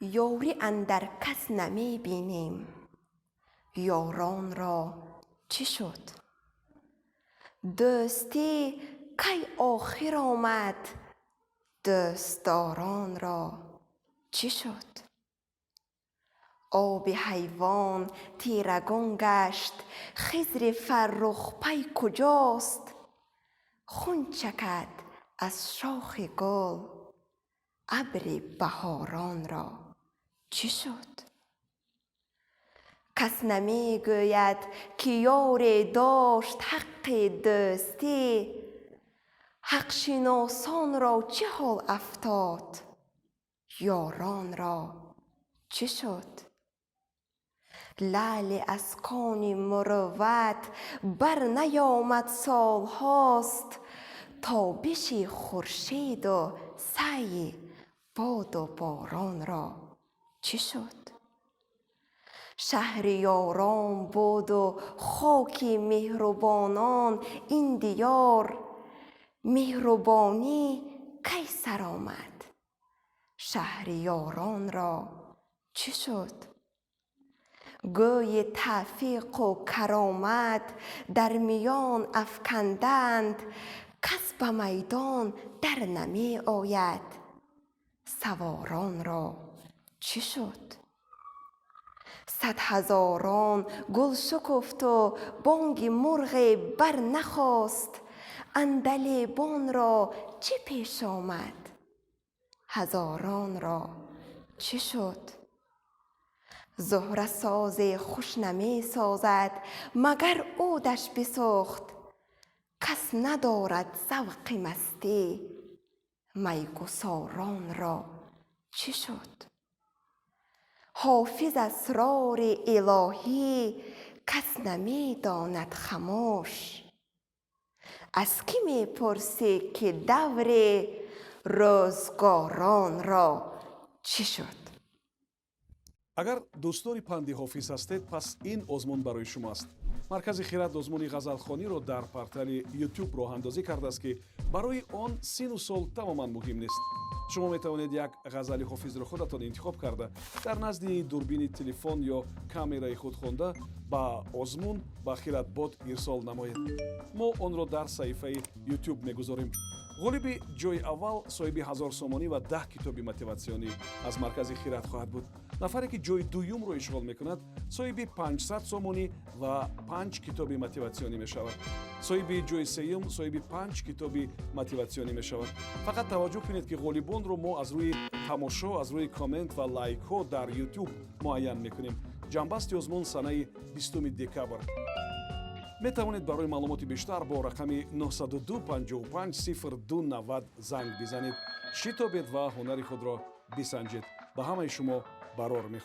Ёрӣ андар кас намебинем, ёронро чӣ шуд? Дӯстӣ кай охир омад, дӯстдоронро чӣ шуд? Оби ҳайвон тирагун гашт, Хизри фаррухпай куҷост? Хун чакад аз шохи гул, абри баҳоронро чӣ шуд? Кас намегӯяд, ки ёре дошт ҳаққи дӯстӣ. Ҳақшиносонро чӣ ҳол афтод, ёронро чӣ шуд? Лаъл аз кони мурувват бар наёмад солҳост, тобиши хуршеду саъйи боду боронро чӣ шуд? Шаҳри ёрон буду хоки меҳрубонон ин диёр, меҳрубонӣ кай сар омад, шаҳриёронро чӣ шуд? Гӯйи тавфиқу каромат дар миён афканданд, кас ба майдон дар намеояд, саворонро чӣ шуд? Сад ҳазорон гул шукуфту бонги мурғе бар нахост, андалебонро чӣ пеш омад, ҳазоронро чӣ шуд? Зуҳра созе хуш намесозад, магар удаш бисӯхт, кас надорад завқи мастӣ, майгусоронро чӣ шуд? Ҳофиз асрори илоҳӣ кас намедонад хамӯш, аз кӣ мепурсӣ, ки даври рӯзгоронро чӣ шуд? Агар дӯстдори панди Ҳофиз ҳастед, пас ин озмун барои шумо аст. Маркази Хирад озмуни ғазалхониро дар портали Ютуб роҳандозӣ кардааст, ки барои он сину сол тамоман муҳим нест. Шумо метавонед як ғазали Ҳофизро худатон интихоб карда, дар назди дурбини телефон ё камераи худ хонда, ба озмун ба Хиратбот ирсол намоед. Мо онро дар саҳифаи Ютуб мегузорем. Ғолиби ҷои аввал соҳиби 1000 сомонӣ ва 10 китоби мотиватсионӣ аз маркази Хират хоҳад буд. Нафаре ки ҷои дуюмро ишғол мекунад, соҳиби 500 сомонӣ ва панҷ китоби мотиватсионӣ мешавад. Соҳиби ҷои сеюм соҳиби панҷ китоби мотиватсионӣ мешавад. Фақат таваҷҷӯҳ кунед, ки ғолибонро мо аз рӯи тамошо, аз рӯи коммент ва лайкҳо дар Ютуб муайян мекунем. Ҷамъбасти озмун санаи 20 декабр. Метавонед барои маълумоти бештар бо рақами 902 55 02 90 занг бизанед. Шитобед ва ҳунари худро бисанҷед. Ба ҳамаи шумо барор мехоҳем.